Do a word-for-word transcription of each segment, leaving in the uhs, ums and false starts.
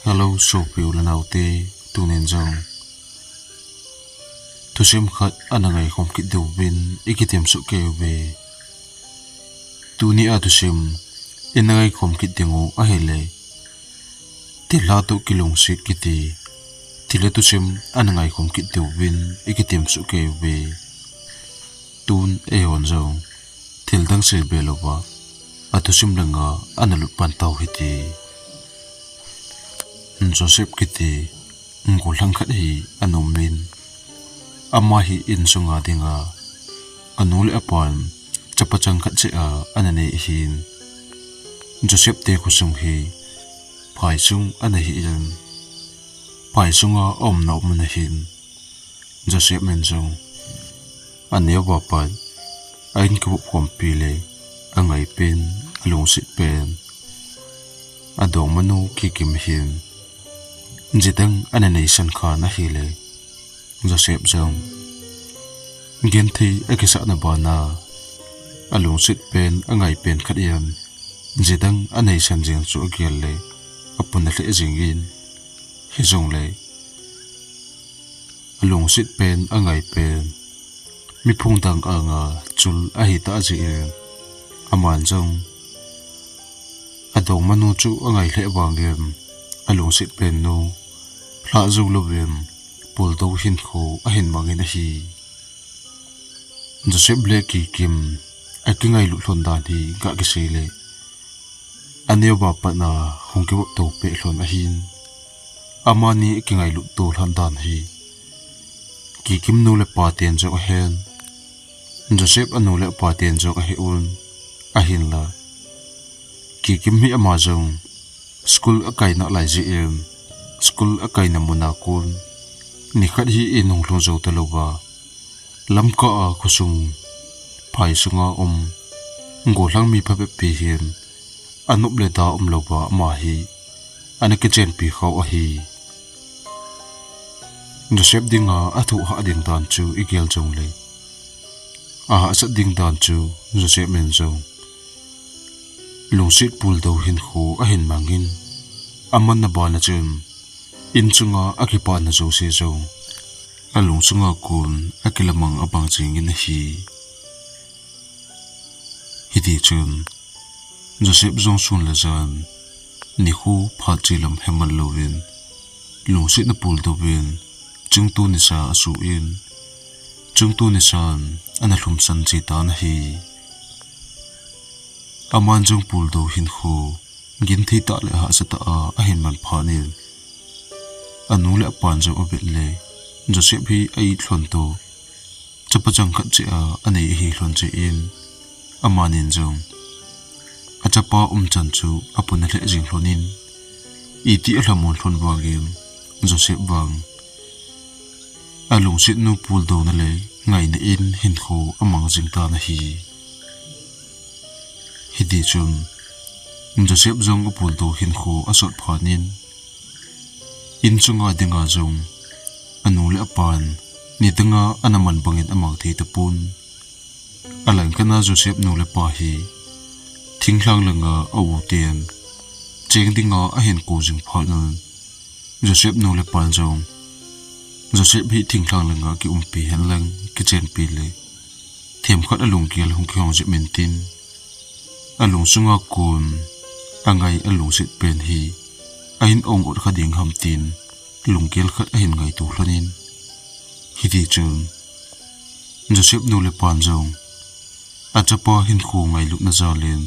Hello, sopi u le naote, tunin jong thusim khat ana ngaikhom kit diuvin i kitem soh kei uve. Tunia thusim i na ngaikhom kit ding u ahile, Thilha toh kilungset kiti thilha thusim ana ngaikhom kit diuvin i kitem soh kei uve. Tun eihon jong thil dang sei be louva a thusim langa ana lut pan tau hite. Joseph kiti golhang khat hi ana um in, ama hi insunga dinga anu le apan chapa chang khat cheh a ana nei ahin, Joseph te khosung hi phaisung ana hi in, phaisunga aumna mun ahin, Joseph in jong aneo a pat a in kivop khompi le angai pen, alungset pen, adongmanu Kikim hin jidang ana neisan khan ahile, Joseph jong genthei akisahna bana alungset pen, angai pen khat in jidang aneisan jeng chu agel le apun alheh jingin, hijongle alungset pen, angai pen mi phung dang anga chul ahitah jeh in, aman jong adongmanu chu angai lheh vangin alungset pen nu lhah jou louvin puldou hinkho ahin mangin ahi. Joseph le Kikim akingailut lhon dan hi gah kisei le, aneo a pat a hung kivop to peh lhon ahin, amani akingailut to lhon dan hi Kikim nu le pa ten jong ahen, Joseph anu le apa ten jong ahe un, ahinla Kikim hi ama jong school akaina lai jeh in, school akaina muna kon nikhat hi in hung lhung jou talouva, lamkah a khosung phaisunga um golhang mi phabep pi hin anop le da umlouva ama hi ana kichenpi khau ahi. Joseph dinga athoh hah ding dan chu igel jongle, ahahsat ding dan chu Joseph in jong lungset puldou hinkho ahin mangin, amanna bana chun insunga akipana jouse jong alungsunga kon akilamang abang jingin ahi. Hitichun Joseph jong sun le jan, nikho phat che lam heman louvin, lungsetna puldouvin, chungto nisa asuh in, chungto nisan ana lhumsan che tan ahi. Aman jong puldou hinkho genthei tah le hahsa tah a ahin man phat in, anu le apan jong avet le, Joseph hi a-it lhon toh, chapa chang khat cheh a anei ahi lhon jeh in, amanin jong achapa umchan chu apun alheh jing lhon in, iti alhamon lhon vangin, Joseph vang alungsetnu puldouna le ngaina in hinkho amang jing tan ahi. Hitichun Joseph jong apuldou hinkho asot phat in, insunga dinga jong anu le apan nidanga ana man bangin amang thei tapon. Alangkhat a Joseph nu le pa hi thinglhang langa a-u ten cheng dinga ahin kou jing phat un, Joseph nu le pan jong Joseph hi thinglhang langa kiumpi henlang kichenpi le themkhat alunggel hung kihong jep intin, alungsunga kon angai alungset pen hi ahin ong ot kha ding ham tin lunggel khat ahin ngaito lhon in, hitichun Joseph nu le pan jong achapa hinkho ngailutna jal in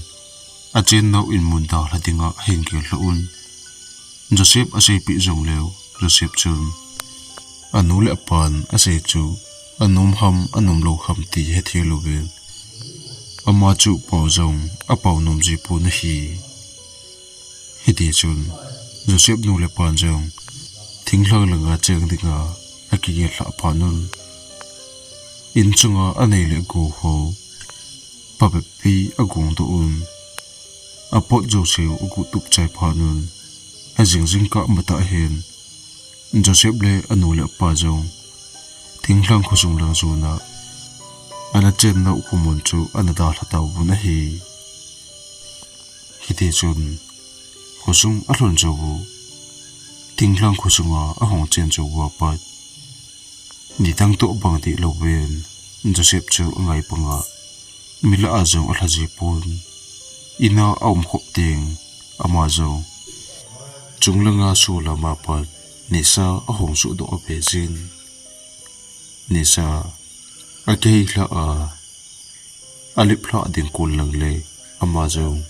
achennau in mun dalha dinga ahin gel lhah un. Joseph aseipeh jongleu, Joseph chun anu le apan asei chu anom ham anom lou ham ti hethei louvin, ama chu pao jong apao nom ji pon ahi. Hitichun Joseph nu le pan jong thinglhang langa cheng dinga akigel lhah phat un, insunga anei le agou ho phabep pi agong doh un, apot jouseu aguh tup chai phat un, ajing jingkah matah hin Joseph le anu le apa jong thinglhang khosung lang jona ana chennau khomun chu ana dalha tauvin ahi. Hitichun khosung alhun jou u Thinglhang kho sunga ahung chen jou uva pat, nidang toh bang dih louvin Joseph chu angai panga, mi lah a jong alha jipon, ina aum khop teng, ama jong chunglanga solam a pat nisa ahung suhdoh abe jin. Nisa akihei lhah a, alip lhah ding kon lang le, ama jong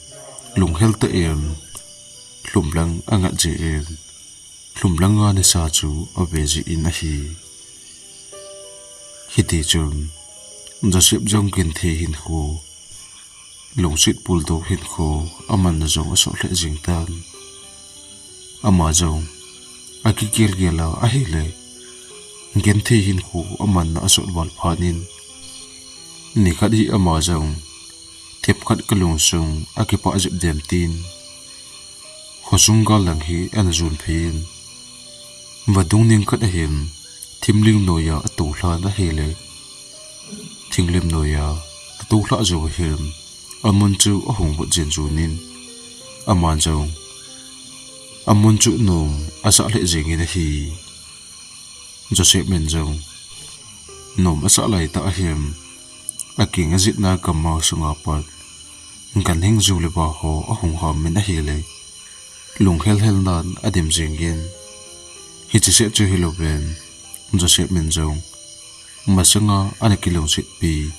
lunghel tah in lhumlang angat jin, lhumlanga nisa chu abe jin ahi. Hitichun Joseph jong genthei hinkho, lungset puldo hinkho amanna jong asot lheh jeng tan. Ama jong akigel gel a ahile, genthei hinkho amanna asot val phat in, nikhat hi ama jong themkhat kalungsung akipah jep dem tin, khosung gal lang hi ana jon phei in, vadung ning khat ahin thinglim noiya atoulhah in ahile, thinglim noiya atoulhah jou ahin, amun chu ahung vot jen jon in, aman jong amun chu nom asah lheh jeng in ahi. Joseph in jong nom asah laitah ahin, aking ajetna gammang sunga pat ganhing ju le va ho ahung ham in ahile, lunghel hel nan adim jeng in. Hiche seh chu hilouvin, Joseph in jong masanga ana kilungsetpi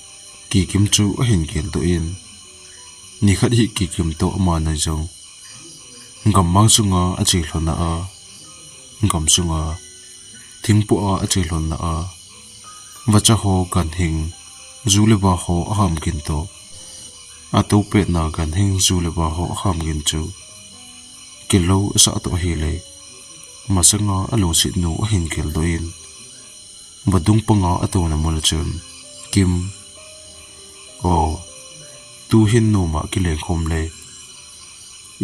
Kikim chu ahin geldoh in, nikhat hi Kikim toh ama nai jong gammang sunga ache lhonna a, gam sunga thingpoh a ache lhonna a, vacha ho ganhing ju le va ho aham gin toh, atou petna ganhing ju le va ho aham gin chu kilou asah toh ahile, masanga alungset nu ahin geldoh in, vadung panga atouna mun a chun, Kim, o, tuhin nom a kilengkhom le,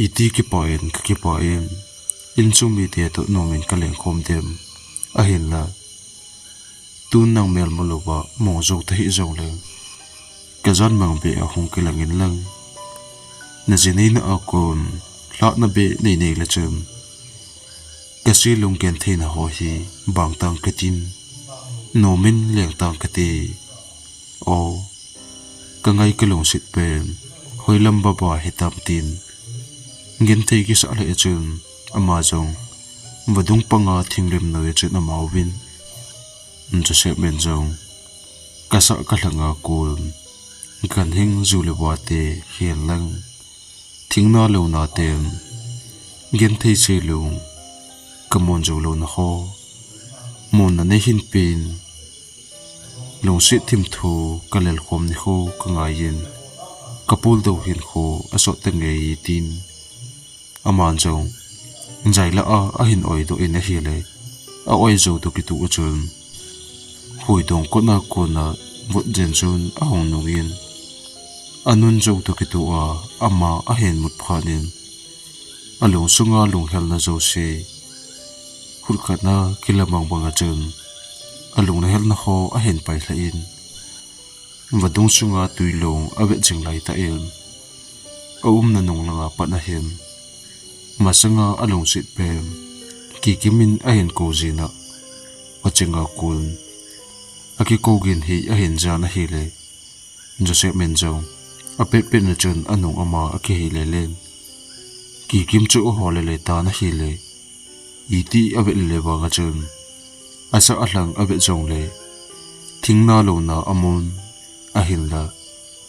iti kipah in kakipah in, insung mite toh nom in kalengkhom dem, ahinla, tun nang mel mulouva mong jou tahih jongleng, kajan mang beh a hung kilang in lang, naji neina a kon lhahna beh nei nei le chun, kaselung gentheina ho hi bang tang katin, nom in leng tang kate. O, kangai kalungset pen hoilam baba hitam tin, genthei kisah lheh a chun, ama jong vadung panga thinglim noiya chun ama uvin, Joseph in jong kasah kalhanga kon ganhing ju le vate hen lang, thingna louna ten genthei selung kamon jou louna ho, monna neihin pen, lungset thimthu kalelkhom nikho kangai in, kapuldo hinkho asot tangei tin, aman jong jailah a ahin oidoh in ahile, aoi jou toh kitoh a chun, huidong kotna kona vot jen chun ahung nung in, anun jou toh kitoh a ama ahin mut phat in, alungsunga lunghelna jouse hutkhatna kilamang banga chun, alunghelna ho ahin pailhah in, vadung sunga twilong avet jing laitah in, aumna nung langa pat ahin, masanga alungset pen Kikim in ahin kou jin a, achenga kon akikou gin hi ahin jan ahile, Joseph in jong apetpet na chun anung ama akihei lelen, Kikim chu ahol lele tan ahile, iti avet lele vanga chun, asah alhang avet jongle, thingna louna amun, ahinla,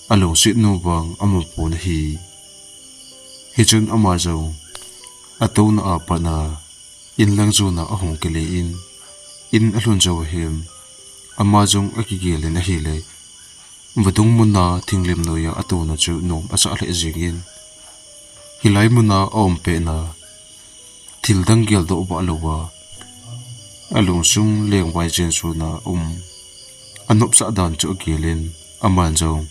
alungset nu vang amu pon ahi. Hichun ama jong atouna a pat a, in lang jona ahung kile in, in alhun jou ahin, ama jong akigel in ahile, vadung muna thinglim noiya atouna chu nom asah lheh jeng in, hilai muna aum petna, thil dang geldoh vah louva, alungsung lengvai jen suna um, anopsah dan chu agel in, aman jong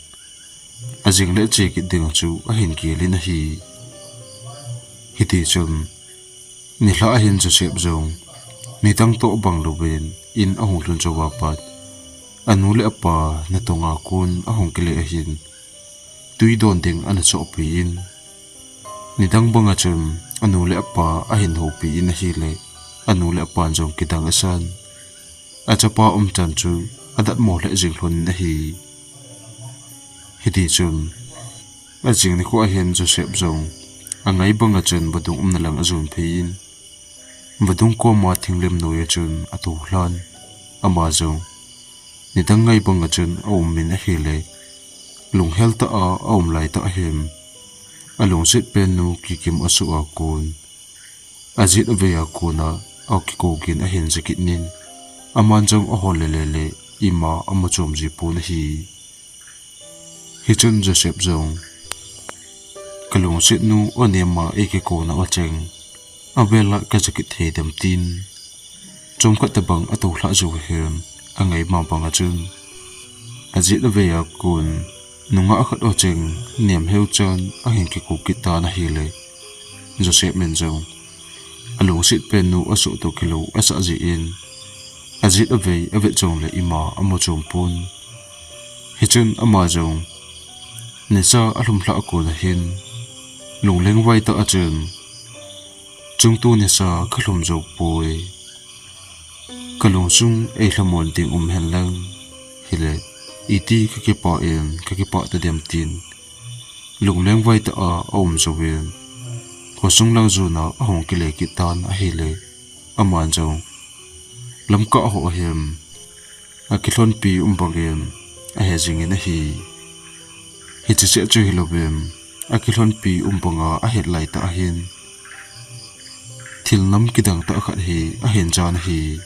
ajing le che kit ding chu ahin gel in ahi. Hitichun, nilhah ahin Joseph jong nidang toh bang louvin in ahung lhun jouva pat, anu le apa natonga kon ahung kile ahin, twi don ding ana chohpeh in, nidang banga chun anu le apa ahin houpi in ahile, anu le apan jong kidang asan. Achapa umchan chu adatmo lheh jing lhonin ahi. Hitichun, ajing nikho ahin Joseph jong angai banga chun vadung umna lang ajon phei in, vadung koma thinglem noiya chun atoulhan. Ama jong nidang ngai banga chun aum in ahile, lunghel tah a aum laitah ahin, alungset pennu Kikim asoh a kon, ajet avei a kona akikou gin ahin jakit in, aman jong ahol lele le ima amu chom ji pon ahi. Hichun Joseph jong, kalungsetnu o nema eikikouna o cheng, avela kajakit thei dem tin, chomkhat tobang atoulhah jou ahin, angai ma banga chun, ajet avei a kon, nungah khat o cheng, nemheu chan ahin kikou kit tan ahile, Joseph in jong, alungset pennu asoh toh kilou asah jeh in, ajet avei avet jongle ima amu chom pon. Hichun ama jong, nisa alhumlhah a kon ahin, lungleng vai tah a chun, chungtu nisa kalhum jou poi. Kalungsung eilhamon ding um henlang, hile, iti kakipah in, kakipah tadem tin, lungleng vai tah a aum jouvin, khosung lang jona ahung kile kit tan ahile, aman jong, lamkah ho ahin, akilhonpi um bangin ahe jingin ahi. Hiche seh chu hilouvin, akilhonpi um banga ahet laitah ahin, thil nam kidang tah khat hi ahin jan ahi.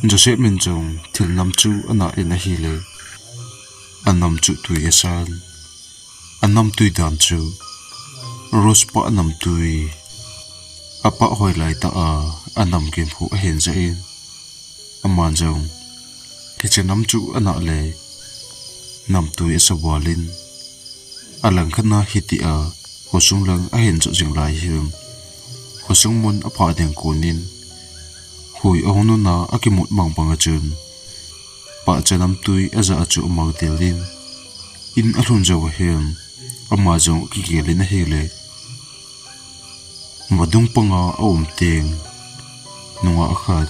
Joseph in jong thil nam chu anah in ahile, anamchuh tui asan. Anamtui dan chu, rose pah namtui, apah hoi laitah a, anam gimkhu ahin jah in, aman jong, hiche nam chu anah le, namtui asa val in, alangkhat na hitia, khosung lang ahin jot jing lai hin, khosung mun aphah ding konin, hui ahung nuna akimut mang banga chun, pahcha namtui ajah a chu amang til in, in alhun jou ahin, ama jong akigel in ahile, vadung panga aum teng, nungah khat,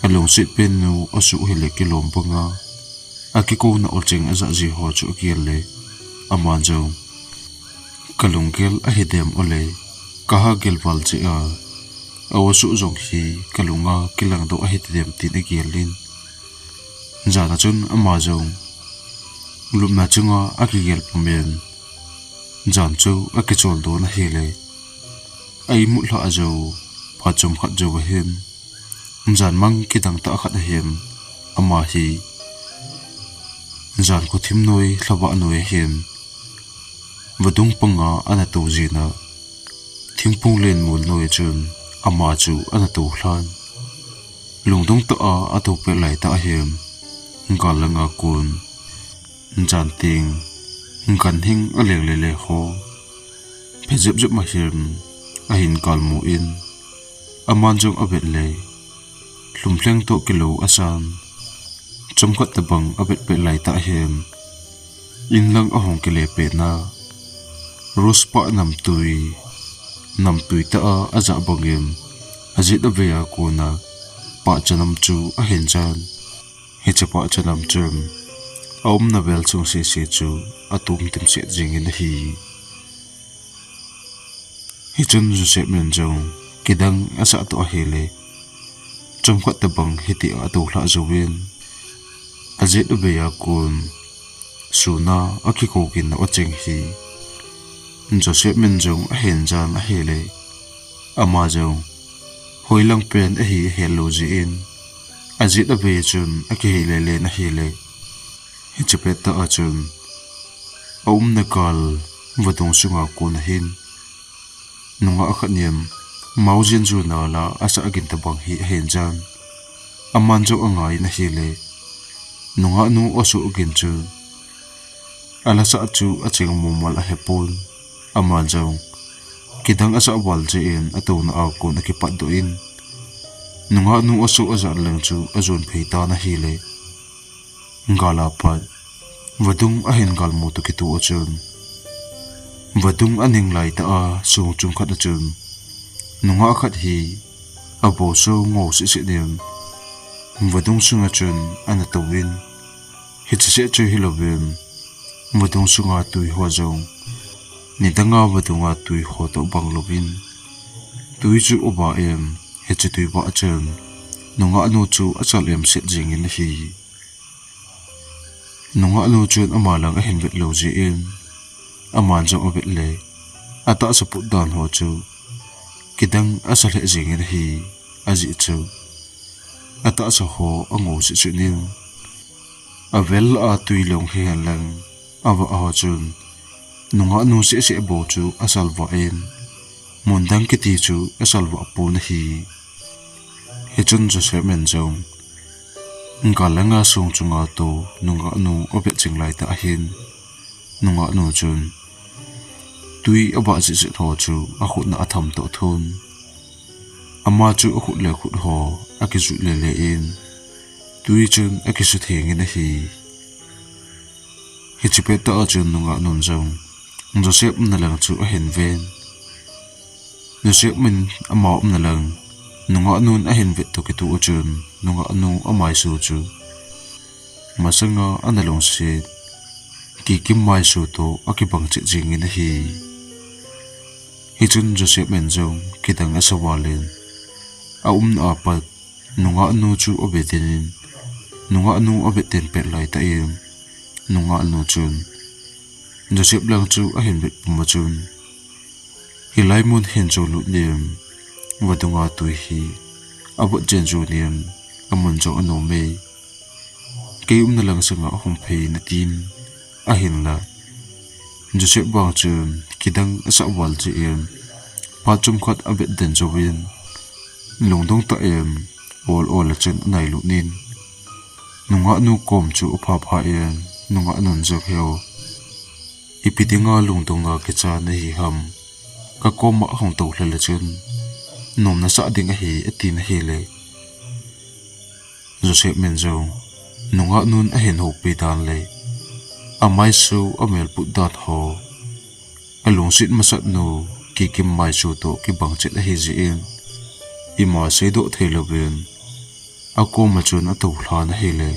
alungset pennu asoh hile kilom banga, akikouna o cheng ajah ji ho chu agel le, aman jong, kalunggel ahidem ole, kaha gel val jeh a, aosoh jong hi kalunga kilangdoh ahitadem tin agel in, jana chun ama jong, lupna chunga akigel pumin, jan chu akichol don ahile, a imut lhah jou, phat chomkhat jou ahin, jan mang kidang tah khat ahin, ama hi, jan khothim noi, lhavah noi ahin, vadung panga ana tou jin a, thingphung lenmol noi a chun ama chu ana toulhan. Lungdong tah a atou pet laitah ahin, gal langa kon, jan teng, ganhing aleng lele ho, phe jep jep ma hin, ahin galmu in, aman jong avet le, lhumlheng toh kilou asan, chomkhat tobang avet pet laitah ahin, in lang ahung kile petna, rose pah namtui, namtui tah a ajah bangin, ajet avei a kona, pahcha nam chu ahin jan. Hiche pahcha nam chun, aumna vel chung sese chu, atum timset jingin ahi. Hichun Joseph in jong, kidang asah toh ahile, chomkhat tobang hitia atoulhah jouvin, ajet avei a kon, suna akikou ginna o cheng hi, Joseph in jong ahin jan ahile, ama jong, hoilang pen ahi ahet lou jeh in, ajet avei chun akihei lelen ahile, hiche pettah a chun, aumna gal vadung sunga kon ahin, nungah khat in, maojin juna la asah gin tobang hi ahin jan. Aman jong angaiyin ahile, nungahnu asoh gin chu, alasah chu acheng mumal ahepon, aman jong, kidang asah val jeh in atouna a kon akipatdoh in, nungahnu asoh ajat leng chu ajon phei tan ahile, gal a pat, vadung ahin galmu toh kitoh a chun, vadung aning laitah a song chungkhat a chun, nungah khat hi, Abou chu ngou seh seh in, vadung sunga chun ana tou in, hiche seh chu hilouvin, vadung sunga tui ho jong nidanga vadunga tui ho toh bang louvin, tui chu ava in, hiche tui vah chun nungah nu chu achal em set jing in ahi. Nungah nu chun ama lang ahin vet lou jeh in, aman jong avet le, atahsa put dan ho chu kidang asa lheh jing in ahi, ajeh chu atahsa ho angou seh seh in, avel a tui long hihen lang, avah ho chun nungah nu seh seh bou chu asalvah in, mun dang kiti chu asalvah pon ahi. Hichun Joseph in jong, gal langa song chunga tou nungah nu avet jing lai tah ahin, nungah nu chun tui avah seh seh ho chu akhut na atham toh thun, ama chu akhut le khut ho akijui le le in, tui chun akisutheng in ahi. Hiche pettah a chun nungah nun jong Joseph umna lang chu ahin ven. Joseph in ama umna lang nungah nun ahin vet toh kitoh a chun nungah nu amaisu chu masanga ana lungset, kikim maisu toh akibang chet jing in ahi. Hichun Joseph in jong kidang asa val in, aumna a pat nungah nu chu ave den in, nungah nu ave den pet lai tah in, nungah nu chun Joseph lang chu ahin vet pum a chun, hilai mun hin jou lut nin, vadunga tui hi avot jen jou nin, amun jong anom e. Kei umna lang sanga hung phei in atin, ahinla Joseph vang chun kidang asah val jeh in, phat chomkhat avet den jouvin, lungdong tah in ol ol a chun anailut in, nungah nu kom chu apha pha in, nungah nun jong, Heu, ipi dinga lungdong a kicha nahi ham? Kakoma hung tou lheh le chun nom nasah ding ahi, atin ahile, Joseph in jong nungah nun ahin houpi dan le amaisu amel put dan ho, alungset masat nu kikim maisu toh kibang chet ahi jeh in, ima seidoh thei louvin, akoma chun atou lhan ahile,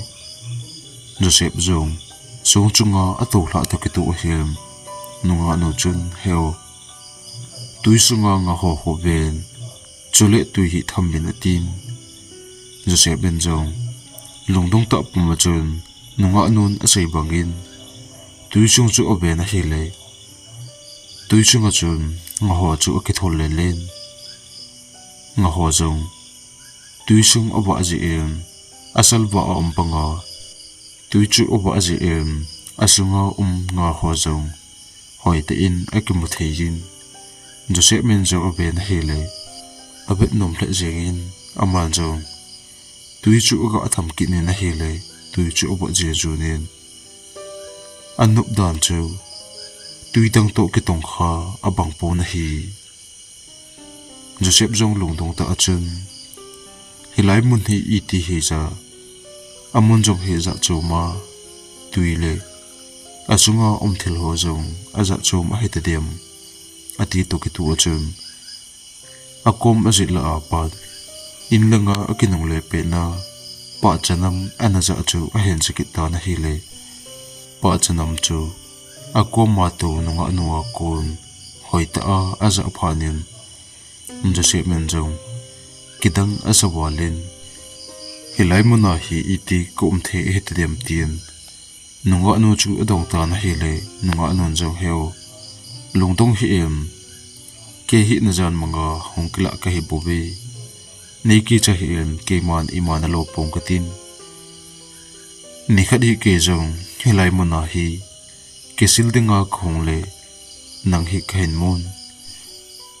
Joseph jong song chunga atou lhah toh kitoh ahin, nungah nu chun, Heu, tui sunga nga ho ho ven, chule tui hi tham in, atin. Joseph in jong lungdong tah pum a chun nungah nun asei bangin tui sung chu aven ahile, tui sunga chun nga ho chu akithol lel in, nga ho jong tui sung avah jeh in, asalvah a um banga tui chu avah jeh in, asunga um nga ho jong hoitah in akimu thei in, Joseph in jong aven ahile, avet nom lheh jeng in, aman jong tui chu aga tham kit in ahile, tui chu avot jejun in, anop dan chu tui dang toh kitong kha abang pon ahi. Joseph jong lungdong tah a chun, Hilai mun hi iti hija, amun jong hi ajat chom a, tui le asunga um thil ho jong ajat chom ahi tadem, ati toh kitoh a chun, akom ajet lah a pat, in langa akinungle petna pahcha nam ana jah chu ahin ja kit tan ahile, pahcha nam chu akoma tou nungah nu a kon hoitah a ajah phat in, Joseph in jong kidang asa val in, Hilai muna hi iti ka um thei ahi tadem, tin nungah nu chu adong tan ahile, nungah nun jong, Heu, lungdong hih in, kei hi najan manga hung kilah kahi bouve, nei kicha hih in, keiman ima nalo pong katin, nikhat hi kei jong hilai muna hi kisil dinga kahung le, nang hi kahin mun,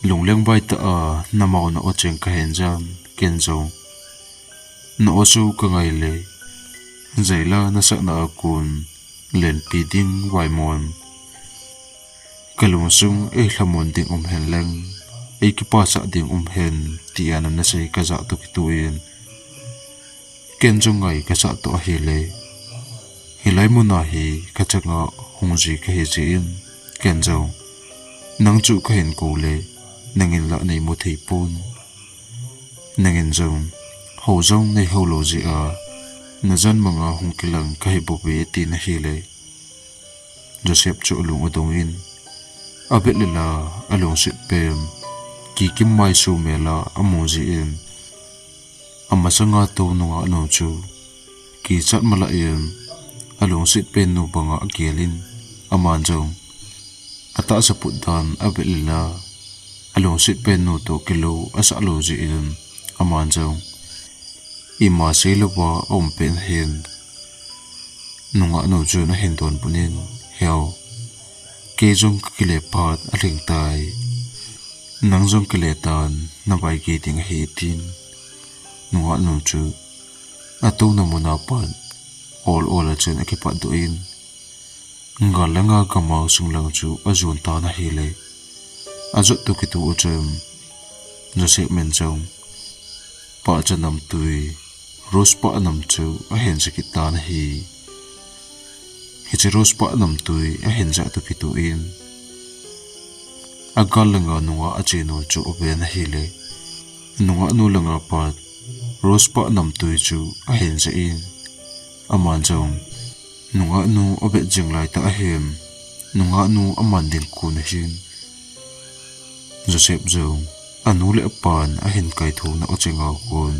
lungleng vai tah a namao na-o cheng kahin jan, ken jong na-o chu kangai le, jaila nasahna a kon lenpi ding vaimon kalungsung eilhamon ding um hen lang, eikipasah ding um hen, tia nasei kajah toh kitoh in, ken jong ngai kasah toh ahile, hilai muna hi kachanga hung ji kahi jeh in, ken jong nang chu kahin kou le, nangin la neimu thei pon. Nangin jong, hou jong nei hou lou jeh a, najan manga hung kilang kahi bouve, atin ahile. Joseph chu alung adong in, avet le la, alungset pen, kikim maisu mel a amu jeh in, amasanga tou nungah nu chu, kichat malah in, alungset pen nu banga agel in, aman jong, atahsa put dan avet le la, alungset pen nu toh kilou asah lou jeh in, aman jong, ima seilouva aum pen hin, nungah nu chun ahin donbut in, Heo, kei jong kakile phat alhing tai. Nang jong kile tan, navaigei ding ahi, tin. Nungah nu chu atouna mun a pat ol ol a chun akipatdoh in, gal langa gamao sung lang chu ajon tan ahile. Ajot toh kitoh a chun Joseph in jong pahcha namtui, rose pah nam chu ahin ja kit tan ahi. Hiche rose pah namtui ahin jah toh kitoh in, agal langa nungah achenu chu aven ahile, nungah nu langa pat rose pah namtui chu ahin jah in, aman jong nungah nu avet jing laitah ahin, nungah nu aman ding kon ahin, Joseph jong anu le apan ahin kaithona achunga kon,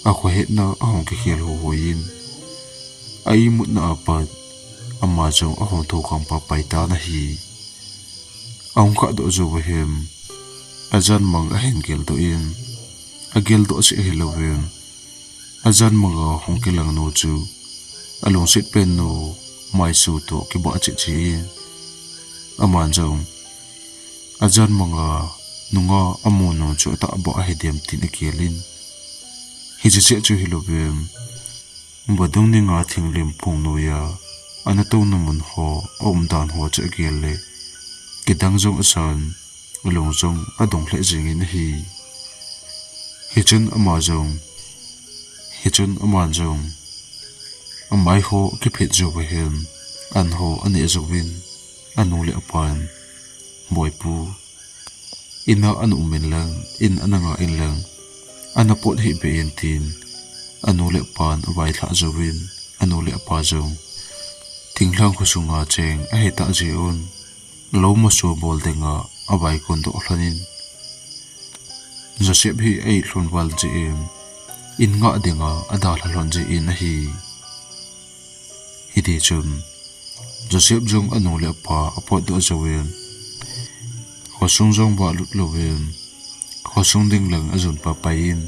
akhohetna ahung kikhel hoihoi in, a imutna a pat ama jong ahung thou khangpa pai tan ahi. Ahung khahdoh jouva hin, ajan mang ahin geldoh in, ageldoh seh ahilouvin, ajan manga hung kilang nu chu alungset pen nu maisu toh kibah cheh cheh in, aman jong ajan manga nungah amu nu chu atahbeh ahidem tin agel in, hiche seh chu hilouvin, vadung ninga thinglim phung noiya ana touna mun ho aumdan ho chu agel le, kidang jong asan, alung jong adong lheh jengin ahi. Hichun ama jong, hichun aman jong, amai ho akiphet jouva hin, an ho aneh jouvin, anu le apan, Boipu, ina ana um inlang, in ana nga inlang, ana pot hih beh in, tin anu le apan availhah jouvin, anu le apa jong thinglhang khosunga cheng ahitah jeh un, lou masuh bol dinga avaikondoh lhonin, Joseph hi a-it lhon val jeh in, in ngah dinga adalha lhon jeh in ahi. Hitichun, Joseph jong anu le apa apotdoh jouvin, khosung jong vahlut louvin, khosung ding lang ajon papai in,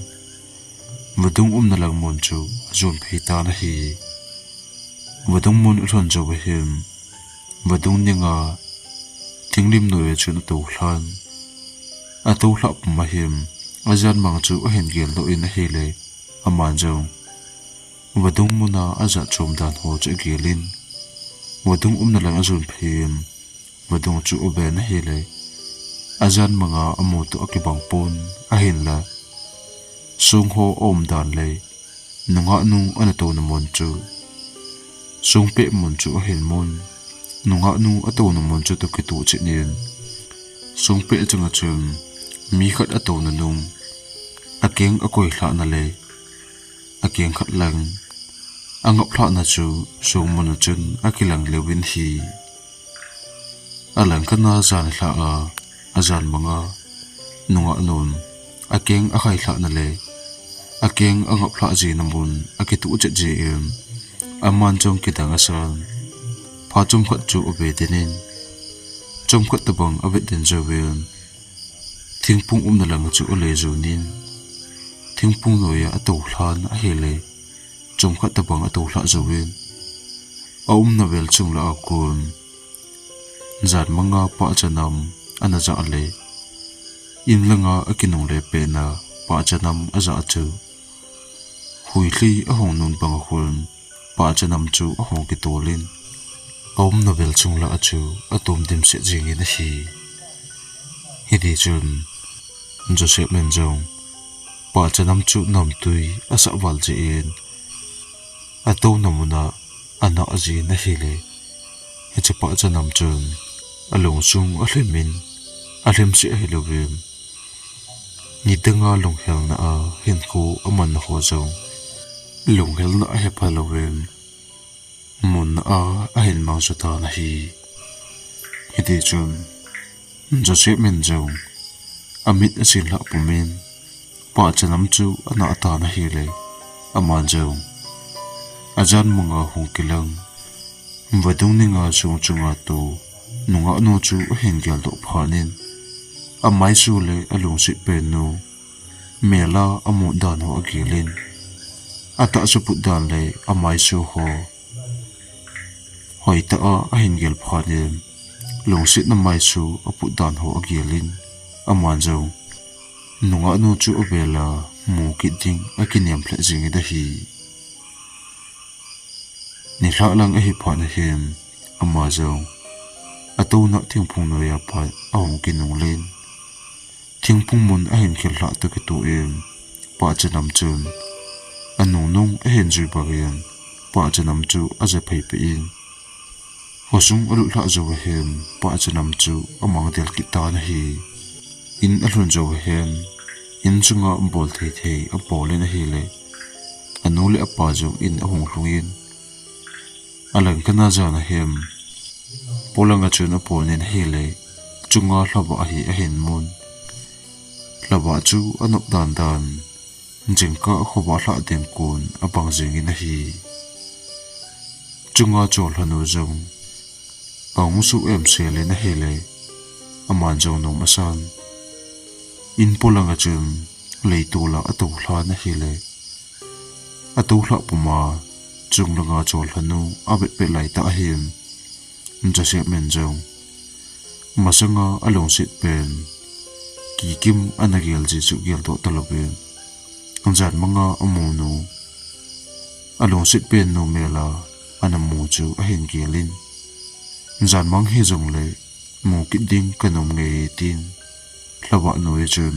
vadung umna lang mun chu ajon phei tan ahi. Vadung mun alhun jouva hin, vadung ninga thinglim noiya chun atoulhan. Atoulhah puma hin, ajan mang chu ahin geldoh in ahile, aman jong vadung muna ajat chom dan ho chu agelin, vadung umna lang ajon phei in, vadung chu aven ahile, ajan manga amu toh akibang pon, ahinla song ho aumdan le, nungah nu ana touna mun chu, songpeh mun chu ahin mun, nungah nu atouna mun chu toh kitoh chet in, songpeh chunga chun mi khat atouna nung, akeng akoilhahna le, akeng khat lang angaplhahna chu songmuna chun akilang leuvin ahi. Alangkhat a jan lhah a, ajan manga nungah nun akeng akhailhahna le akeng angaplhah jina mun akitoh chet jeh in, aman jong kidang asan, phat chomkhat chu ave den in, chomkhat tobang avet den jouvin, thingphung umna lang chu ale jonin, thingphung noiya atoulhan ahile, chomkhat tobang atoulhah jouvin, aumna vel chung lah a kon, jan manga pahcha nam ana jah le, in langa akinungle petna pahcha nam ajah chu, huilhi ahung nun banga khun, pahcha nam chu ahung kitolin, aumna vel chung lah a chu atom dimset jengin ahi. Hitichun, Joseph in jong pahcha nam chu namtui asah val jeh in, atouna muna anah jin ahile, hiche pahcha nam chun alungsung alhimin, alhim seh ahilouvin, Nidanga lunghelna a hinkho amanna ho jong lunghelna a hepha louvin, munna a ahin mang jo tan ahi. Hiti chun, Joseph in jong amit asin lhah pumin, pahcha nam chu ana tan ahile, aman jong ajan manga hung kilang vadung ninga song chunga tou nungah nu chu ahin geldoh phat in, amaisu le alungset pen nu mel a amut dan ho agel in, atahsa put dan le amaisu ho hoitah a ahin gel phat in, lungsetna maisu aput dan ho agel in, aman jong nungah nu chu avel a mu kit ding akinem lheh jing in ahi. Nilhah lang ahi phat in, ama jong atouna thingphung noiya pat ahung kinungle in, thingphung mun ahin khel lhah toh kitoh in, pahcha nam chun anungnung ahin jui bang in, pahcha nam chu aja phei peh in, khosung alut lhah jou hin, pahcha nam chu amang del kit tan ahi. In alhun jou hin, in sunga bol thei thei abol in ahile, anu le apa jong in ahung lhung in, alangkhat a jan hin, polanga chun apol in ahile, chunga lhavah hi ahin mun. Lhavah chu anop dan dan, jingkah khovah lhah ding kon abang jing in ahi. Chunga chollhanu jong ahung suh em sel in ahile, aman jong nom asan. In polanga chun leitol a atou lhan ahile, atou lhah puma, chunglanga chollhanu avet pet laitah hin, Joseph in jong masanga alungset pen, kikim ana gel ji chu geldoh talouvin, jan manga amu nu, alungset pen nu mel a ana mu chu ahin gel in, jan mang hijongle mu kit ding kanom nge tin, lhavah noiya chun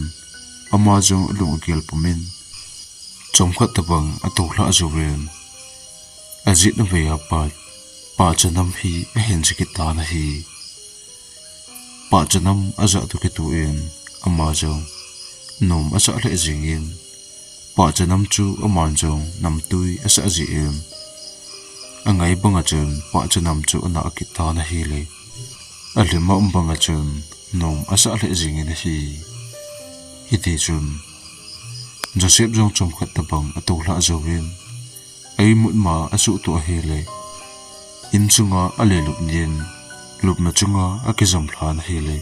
ama jong alung agel pumin, chomkhat tobang atou lhah jouvin, ajet avei a pat pahcha nam hi ahin ja kit tan ahi. Pahcha nam ajah toh kitoh in, ama jong nom asah lheh jing in, pahcha nam chu aman jong namtui asah jeh in, angai banga chun pahcha nam chu ana kit tan ahile, alhim a um banga chun nom asah lheh jing in ahi. Hiti chun, Joseph jong chomkhat tobang atou lhah jouvin, a imut ma asuh toh ahile, in sunga alelut in, lupna chunga akijam lhan ahile,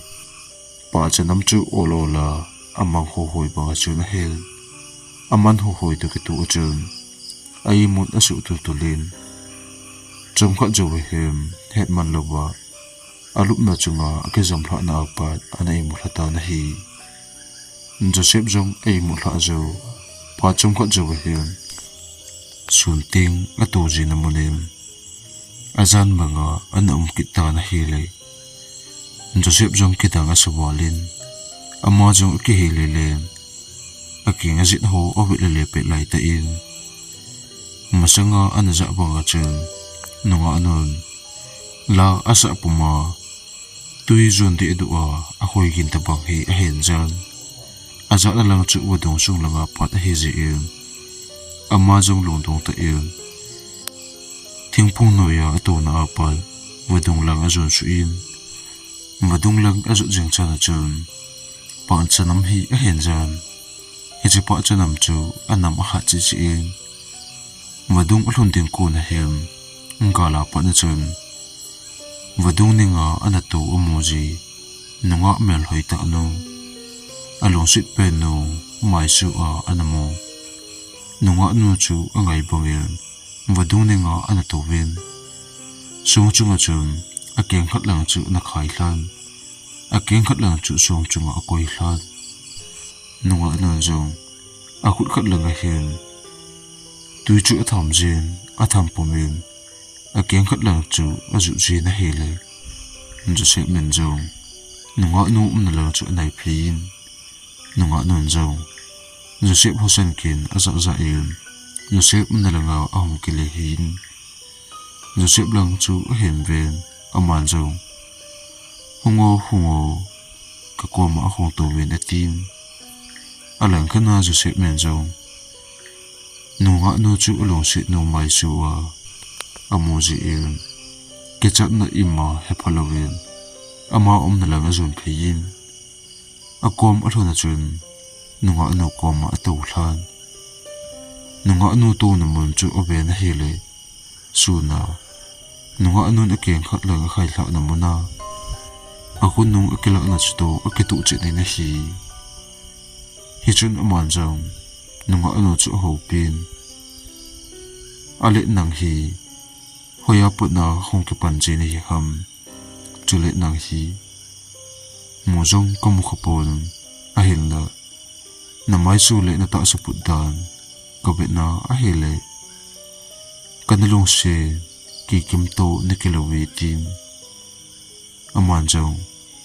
pahcha nam chu ol ol a amang hohoi banga chun ahin, aman hohoi toh kitoh a chun, a imut asuh tultul in, chomkhat jou hin, hetman louva, alupna chunga akijam lhahna a pat ana imut lha tan ahi. Joseph jong a imut lhah jou, phat chomkhat jou hin, sun teng atou jina mun in, ajan manga ana um kit tan ahile, Joseph jong kidang asa val in, ama jong akihei lele in, akeng ajet ho avet lele pet laitah in, masanga ana jah banga chun, nungah nun la asah puma, tui jon deh duh a, ahoi gin tobang hi ahin jan. Ajahna lang chu vadung sung langa pat ahi jeh in, ama jong lungdong tah in, thingphung noiya atouna a pat vadung lang ajon suh in, vadung lang ajot jing chan a chun, pahcha nam hi ahin jan. Hiche pahcha nam chu anam ahat cheh cheh in, vadung alhun ding kon ahin, gal a pat a chun, vadung ninga ana tou amu ji, nungah melhoi tah nu, alungset pen nu, maisu a ana mu, nungah nu chu angai bang in, vadung ninga ana touvin, song chunga chun akeng khat lang chu ana khai lhan, akeng khat lang chu song chunga akoi lhan. Nungah nun jong akhut khat langa hin tui chu atham jin, atham pumin, akeng khat lang chu ajuh jin ahile, Joseph in jong nungah nu umna lang chu anai phei in, nungah nun jong Joseph hosan kin ajah jah in, Joseph umna langa ahung kile hin, Joseph lang chu ahin ven, aman jong, "Hung o, hung o, kakoma hung touvin," atin. Alangkhat a Joseph in jong nungah nu chu alungset nu maisu a amu jeh in, kichatna ima hepha louvin, ama umna lang ajon phei in, akom alhun a chun, nungah nu koma atoulhan. Nungah nu touna mun chu aven ahile, sun a nungah nun akeng khat lang akhailhahna mun a, akhonung akilahna chutoh akituh chet in ahi. Hichun aman jong nungah nu chu ahoupin, Ale nang hi hoiya pat a hung kipan ji nahi ham? Chule nang hi mu jong kamu khapon, ahinla namaisu le natahsa put dan kavetna ahile, kana lungset kikim toh nakilou ve, tin. Aman jong,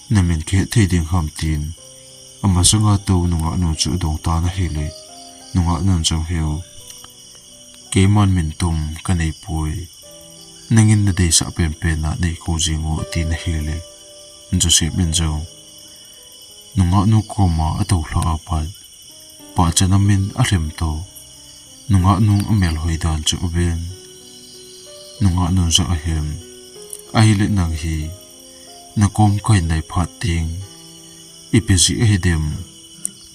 Namin kahet thei ding ham? tin amasanga tou nungah nu chu adong tan ahile, nungah nun jong, Heo, keiman min tum kaneipoi, nangin nadeisah penpen a neikho jing o, atin ahile, Joseph in jong nungah nu koma atoulhah apat, pahcha nam in alhem toh, nungah nu amelhoi dan chu aven. Nungah nun jong ahin, Ahile nang hi nakom kahin nai phat teng, ipi jeh ahidem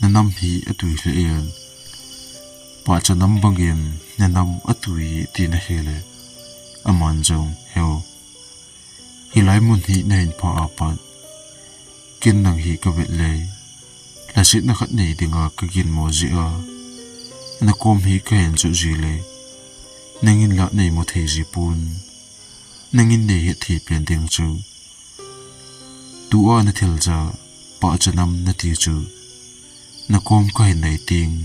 nanam hi atui lheh in, pahcha nam bangin nanam atui, tin ahile, aman jong, Heo, hilai mun hi nahin phah apat, ken nang hi kavet le lhasetna khat nei dinga kaginmo jeh a, nakom hi kahin jot ji le, nangin la neimu thei ji pon, nangin neihet thei pen ding chu, tua nathil ja, pahcha nam nati chu, nakom kahin nai teng,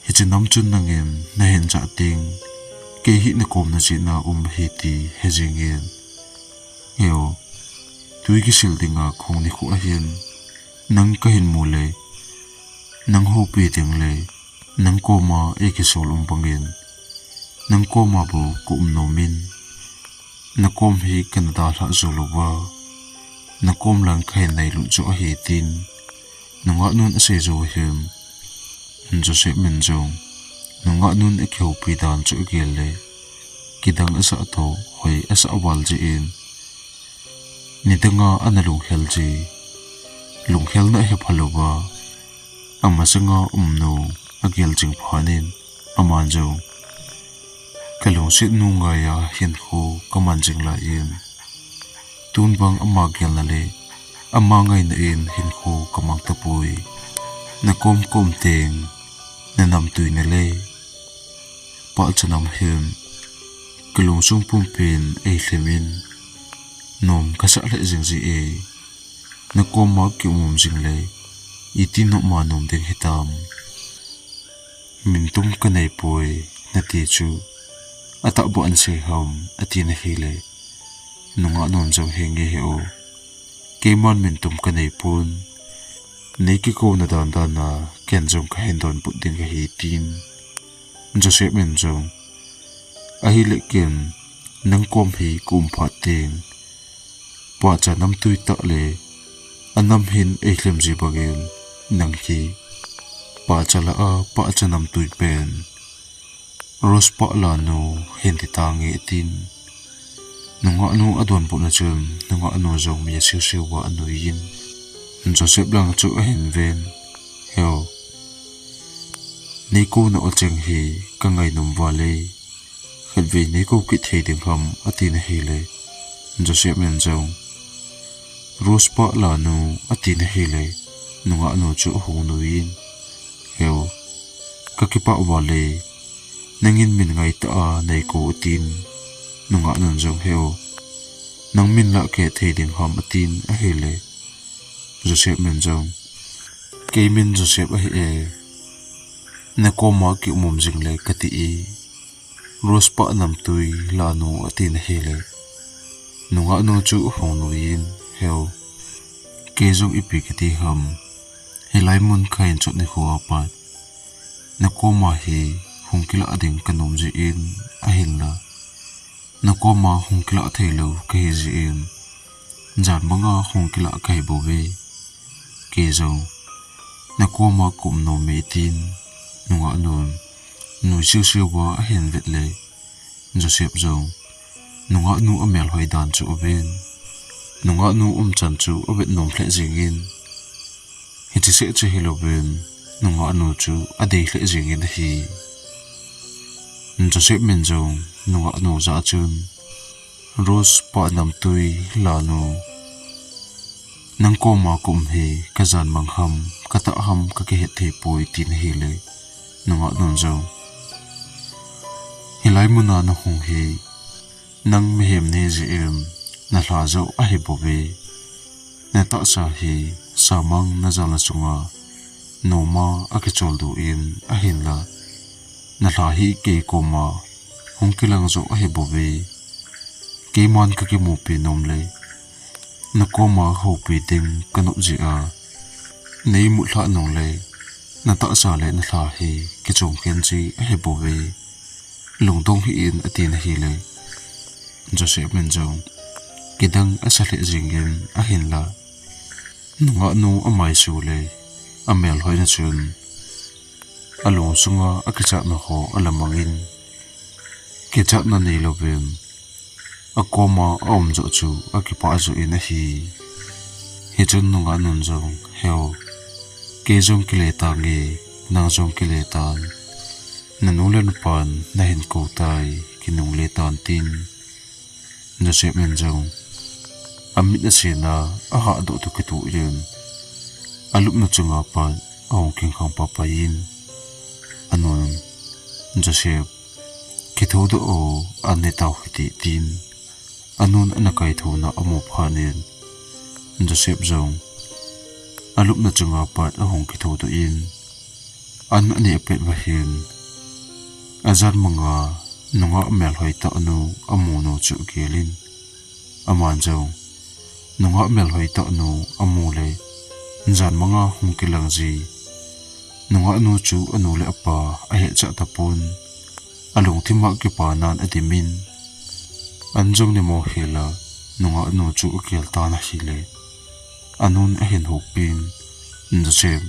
hiche nam chun nangin nahin jah teng, kei hi nakom na chetna um ahi ti he jingin, Heo, twi kisil dinga kahung nikho ahin, nang kahin mu le, nang houpi ding le, nang koma eikisol um bangin, nang koma bou kaum nom in, nakom hi kana dalhah jou louva, nakom lang kahin nailut joh ahi, tin nungah nun asei jou ahin, Joseph in jong nungah nun akihoupi dan chu agel le, kidang asah toh hoi asah val jeh in, nidanga ana lunghel ji, lunghelna ahepha louva, amasanga umnu agel jing phat in, aman jong, Kalungset nu ngaiya hinkho kaman jing lai in, tun vang ama gelna le ama ngaina in hinkho kamang tapoi. Nakom kaum teng, nanamtui nale pahcha nam hin kalungsung pumpin eilhem in, nom kasah lheh jing ji e. Nakoma kium um jing le iti nopma nom ding hitam? Min tum kaneipoi, nati chu atahbeh in sei ham, ati na hile, nungah nun jong, Henge he o, keiman min tum kaneipon, nei kikouna dandan a ken jong kahin donbut ding kahi, tin Joseph in jong, Ahile ken nang kom hi kaum phat teng, pahcha namtui tah le anam hin eilhem ji bangin, nang hi pahcha lah a pahcha namtui pen, Rose pahla nu hin ti tange, atin. Nungah nu adonbutna chun nungah nu jong mi aseuva anuiyin, Joseph lang chu ahin ven, He o, nei kouna acheng hi kangainom val e, khatvei nei kou kit thei ding ham, ati na hile, Joseph in jong, Rose pahla nu, ati na hile, nungah nu chu ahung nuiyin, He o, kakipah val e, nangin min ngaitah a nei kou, atin. Nungah nun jong, He o, nang min lah kahe thei ding ham, atin ahile, Joseph in jong, Kei min Joseph ahi e, nakoma kium um jing le kati e, Rose pah namtui lanu, ati na hile, nungah nu chu ahung nuiyin, He o, kei jong ipi kati ham, hilai mun kahin chot nikho apat nakoma hi hung kilah ding kanom jeh in, ahinla nakoma hung kilah theilou kahi jeh in, jan banga hung kilah kahi bouve. Kei jong Nakoma ka um nom e, tin nungah nun nuisiu siu a ahin vet le, Joseph jong nungah nu amelhoi dan chu aven, nungah nu umchan chu avet nom lheh jingin, hiche seh chu hilouvin, nungah nu chu adei lheh jingin ahi. Joseph min jong nungah nu jah a chun, Rose pa namtui lanu, nang koma ka um hi kajan mang ham, katah ham kakihet thei poi, tin ahile, nungah nun jong, hilai muna nahung hi, nang mihem nahi jeh in, nalha joh ahi bouve. Natahsa hi samang najalna chunga noma akicholdo in ahinla, nalha hi kei koma hung kilang joh ahi bouve. Keiman kakimupi nom le, nakoma houpi ding kanop jeh a, neimut lhah nung le, natahsa le nalha hi kichom khen ji ahi bouve. Lungdong hih in, atin ahile, Joseph min jong kidang asa lheh jingin ahinla, nungah nu amaisu le amelhoina chun, alung sunga akichatna ho alamangin, kichatna neilouvin, akoma aum joh chu akipah joh in ahi. Hichun nungah nun jong, Heo, kei jong kile tange, nang jong kile tan. Nanu le napan nahin kou tai, kinungle tan, tin Joseph min jong amit asen a, ahahdoh toh kitoh in, alupna chunga pat ahung kingkhang pahpai in, anun, Joseph, kithoudoh o, an ne tau hite, tin anun ana kaithou na amu phat in, Joseph jong alupna chunga pat ahung kithoudoh in, an aneh pet uva hin, ajan manga nungah melhoi tah nu amu nu chu agel in, aman jong nungah melhoi tah nu amu le, jan manga hung kilang ji nungah nu chu anu le apa ahetchat tapon, alungthim a kipanan adimin, an jong nimo hel a nungah nu chu agel tan ahile, anun ahin hopin, Joseph,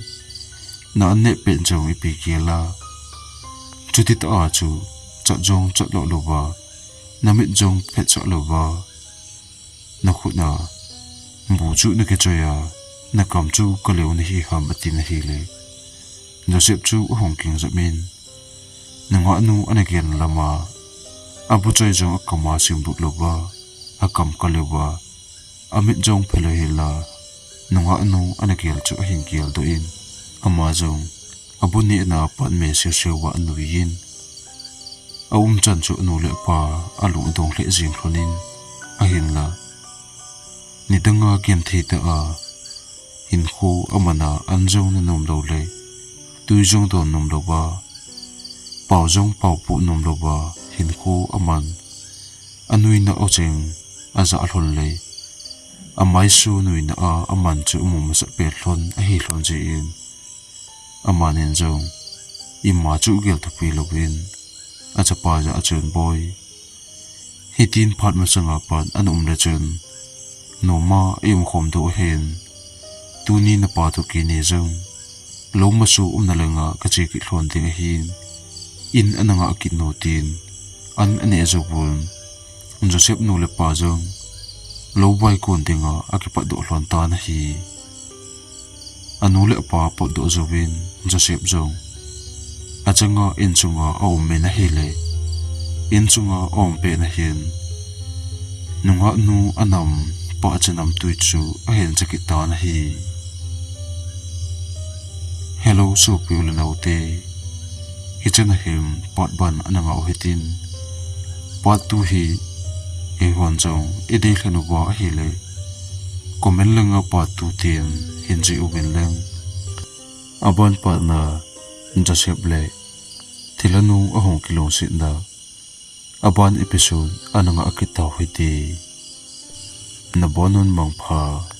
na an neh pet jong ipi gel a, chuti tah a chu chat jong chat lou louva, namit jong phetchah louva, nakhut a bu chu nakichoi a, nakam chu kaleo nahi ham, atin ahile, Joseph chu ahung kingjap in, nungah nu ana gel lam a, abu choi jong akam a simlut louva, akam kaleo a, amit jong phelou hel a, nungah nu ana gel chu ahin geldoh in, ama jong abu nehna a pat me seseu a anuiyin, aumchan chu anu le apa alungdong lheh jing lhonin, ahinla nidanga genthei tah a hinkho aman a, an jong ne nom lou le, tui jong don nom louva, pao jong paopoh nom louva hinkho aman, anuina ucheng ajah lhon le, amaisu nuina a aman chu amu masat pet lhon ahi lhon jeh in, amanin jong ima chu gel thupi louvin, achapa jah a chun, Boi, hitin phat masanga pat ana um le chun, noma i umkhom diu ahin, tuni napa toh keini jong lou masu umna langa kache kit lhon ding ahin, in ana ngah kit nu, tin an aneh jouvun, Joseph nu le pa jong lou vaikon dinga akipatdoh lhon tan ahi. Anu le apa potdoh jouvin Joseph jong achanga insunga aum in ahile, insunga aum pet na hin, nungah nu anam pahcha namtui chu ahin cha kit tan ahi. Hello sopi u le naote, hichan a hin part one ana ngah u hitin, part two hi eihon jong idei lhen uva ahile, comment langa part two tin hin jih uvin lang. Aban part na Joseph le thilha nu ahung kilungsetna aban episode ana ngah kit tau hite. Nabonun mangpha.